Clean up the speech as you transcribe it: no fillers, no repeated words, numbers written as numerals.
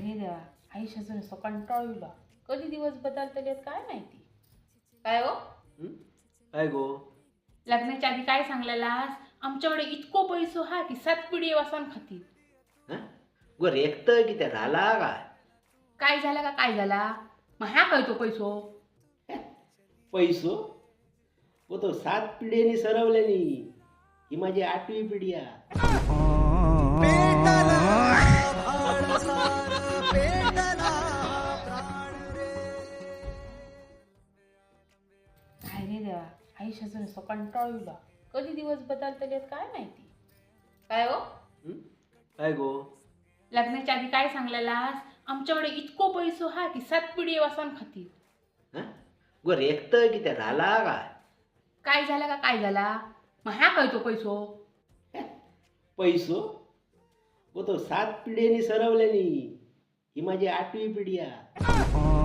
रे देवा, आयुष्याचं नुसतं कंटाळूला. कधी दिवस बदलतले काय माहिती. काय हो? हं? काय गो? लग्नाच्या आधी काय सांगलेलास? आमच्याकडे इतको पैसो हा की 7 पिढी वासान खातील. हं? गो रेखत किती झाला काय? काय झाला का काय झाला? मग हा काय तो पैसो? पैसो गो तो 7 पिढ्यांनी सरवल्यानी, ही माझी 8वी पिढी आहे. काय रे देवा, आयुष्याचं नुसतं कंटाळूला. कधी दिवस बदलतले काय माहिती. काय हो? हं? काय गो? लग्नाच्या आधी काय सांगलेलास? आमच्याकडे इतको पैसो हा की 7 पिढी वासान खातील. हं? गो रेखत किती झाला काय? काय झाला का काय झाला? मग हा काय तो पैसो? पैसो गो तो 7 पिढ्यांनी सरवल्यानी, ही माझी 8वी पिढी आहे.